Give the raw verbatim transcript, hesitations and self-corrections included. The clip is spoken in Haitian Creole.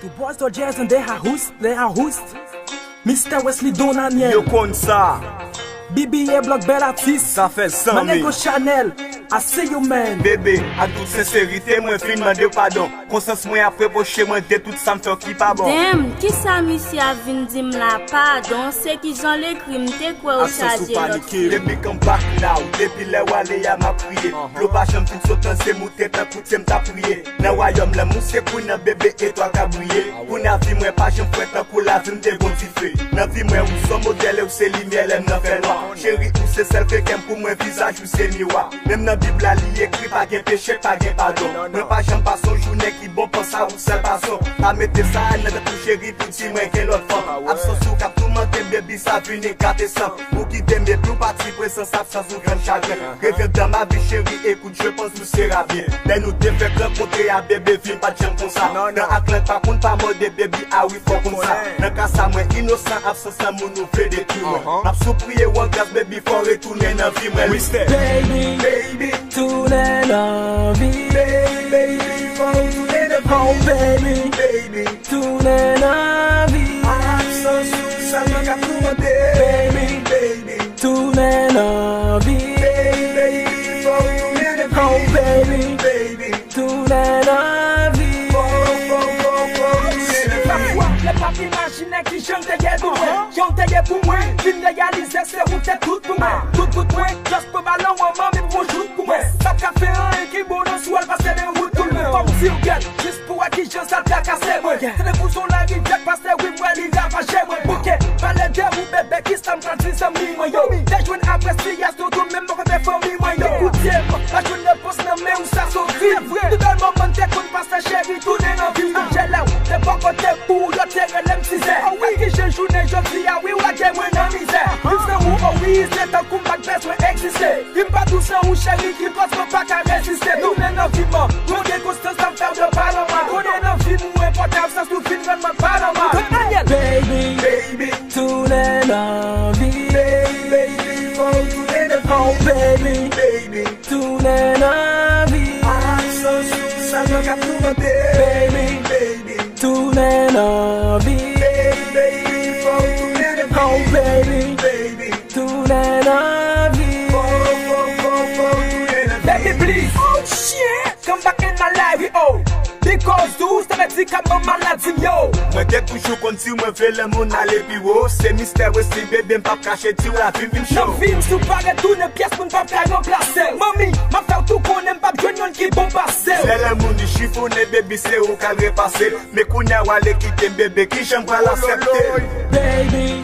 Boys to jazz and they are host, they are host. Mister Wesley Don Aniel. Yo konn sa. B B A Block bèl atis. Sa fè zanmi. Manego Chanel. I see you, man. Bebe, ak tout senserite, mwen vin mande w padon. Konsyans mwen ap repwoche mwen de tout sa m fè w ki pa bon. Damn, kisa misye ap vin di m la? Padon, se kijan l ekri m, te kwè w chaje lòt fi. Depi comeback now, depi lè w ale a m ap kriye. Dlo pa janm fin sot nan zye m, ou te tankou tye m t ap priye. Nan wayòm lanmou se Queen nan bebe etwal ka briye. Kounye a vi mwen pa janm fre tankou lavi m te gon dife. Nan vi mwen ou se yon modèl e ou se limyè lè m nan fènwa. Cheri ou se sèl klè kè m pou mwen, vizaj ou se miwa. Menm nan Bib la li ekri pa gen peche, pa gen padon. Mwen pa janm pase yon jounen ki bon, panse a ou sèl fason. Pa mete sa nan tèt ou cheri pou di mwen gen lòt fanm. Absans ou k ap toumante m, baby, sa vini gate san. Ou kite m epi w pati, prezans absans ou jwenn chagren. Reviens dans ma vie chérie, écoute, je pense tout sera bien. Lè nou te fèk rankontre a, bebe, vi m pa t janm konsa. Nan ak lang pa konn pa mòde, baby, a wi fò konn sa. Nan ka sa mwen inosan, absans lanmou nou vle detwi mwen. M ap sipriye w an gras, baby, fò w retounen nan vi mwen. Baby, baby, tounen nan vi. Baby, baby, fò w tounen nan vi. Oh, baby, baby, tounen nan vi. Absans ou sèlman k ap toumante. Baby, baby, tounen nan vi. Baby, baby, fò w tounen nan vi. Oh, baby, baby, tounen nan vi. Fò, fò, fò, fò w tounen nan vi. Pafwa, lè m ap imajine kijan w te ye pou mwen, jan w te ye pou mwen, vin reyalize se ou te tout pou mwen. Tout bout mwen, just pran balon an, manmi, pou yon jout pou mwen. Sa p ka fè anyen ki bon nan sou al pase nan wout pou mwen. Fò m di w, gèt, jis pou wè kijan sa trakase mwen. Se te pou son larivyè k pase, wi, m wè li ravaje mwen. Bouke, pale de ou, bebe, kisa m pral di zanmi mwen yo. Te jwenn apresiyasyon tou menm bò kote fanmi mwen yo. Ekoute m, pa jwenn repons nan men ou sa soti. Se vre, tout bèl moman te konn pase, cheri, tounen nan vi m. Sonje lè w te bò kote pou ou, yo te rele m tizè. Kijan jounen jodi a, wi, w lage mwen nan mizè. Viv san ou, o wi, se tankou m pa t bezwen egziste. Di m pa dous nan ou cheri, ki kòz mwen pa ka reziste. Tounen nan vi m, mwen gen konsyans sa m fè w de pa nòmal. Konnen nan vi m ou enpòtan, absans ou vin rann mwen pa nòmal. Baby, baby, tounen nan vi. Baby, baby, fò w tounen nan vi. Oh, baby, baby, tounen nan vi. Absans ou sèlman k ap toumante. Baby, baby, tounen nan vi. Baby, baby, fò w tounen nan vi. Oh, baby, baby, tounen nan vi. Baby, please. Oh shit, come back in my life, oh. Because ou se medikaman maladi m yo. Mwen te toujou konn di mwen vle lè moun ale pi wo. Se Mister Wesley, bebe, m p ap kache di w lavi m vin cho. Nan vi m, si w pa retounen pyès, moun p ap ka ranplase. Manmi, m ap fè w tou konnen m p ap jwenn youn ki bon pase w. Lè lè moun li chifonnen, baby, se ou k al repase. Men kounye a w ale kite m, bebe, kijan m pral aksepte? Baby,